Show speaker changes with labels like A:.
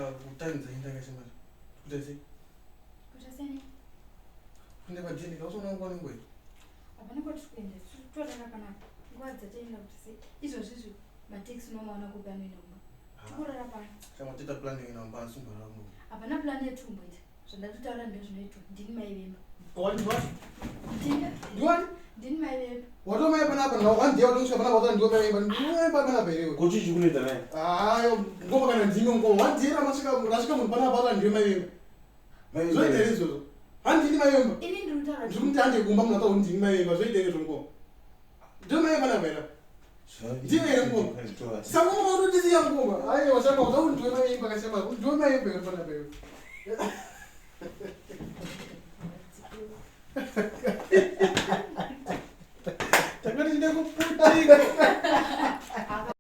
A: Saka time dzaenda kashamari. Kuita sei?
B: Kuita sei?
A: Kuenda padheni kausaona nguva nenguva iyi.
B: Hapana kwatiri kuenda. Torara panapa. Nguva dzataenda kuti sei? Izvozvi izvi mataxi unomaona kupi anoenda kumba. Tikurara pano.
A: Chama toita plan yekuenda kumba asi umborara kumba.
B: Hapana plan yetikumboita. Zvandatotaura ndozvinoitwa. Ndini mai vemba.
A: Wani what?
B: Ndini.
A: Ndiwani?
B: Ndini mai vemba.
A: Watova mai panapa now one day watosvika panapa wataura ndiwe mai vemba. Ndiwe mai panapa here iwe?
C: Ko chii chikunetsa naye?
A: Hayo ngoma kana ndimi ngoma. One day ramasvika rasvika munhu panapa wataura ndiwe mai vemba. Zvoita here izvozvo? Handini mai vemba.
B: Ini ndiri kutaura.
A: Ndiri kuti hande kumba munhu ataura ndini mai vemba. Zvoita here izvo ngoma? Ndiwe mai panapa here? Ndiwe here ngoma? Saka ngoma unotisiya ngoma. Aiwa shama utaura ndiwe mai vemba kashama. Ndiwe mai vemba here panapa iwe? Tanga tichida kuputika.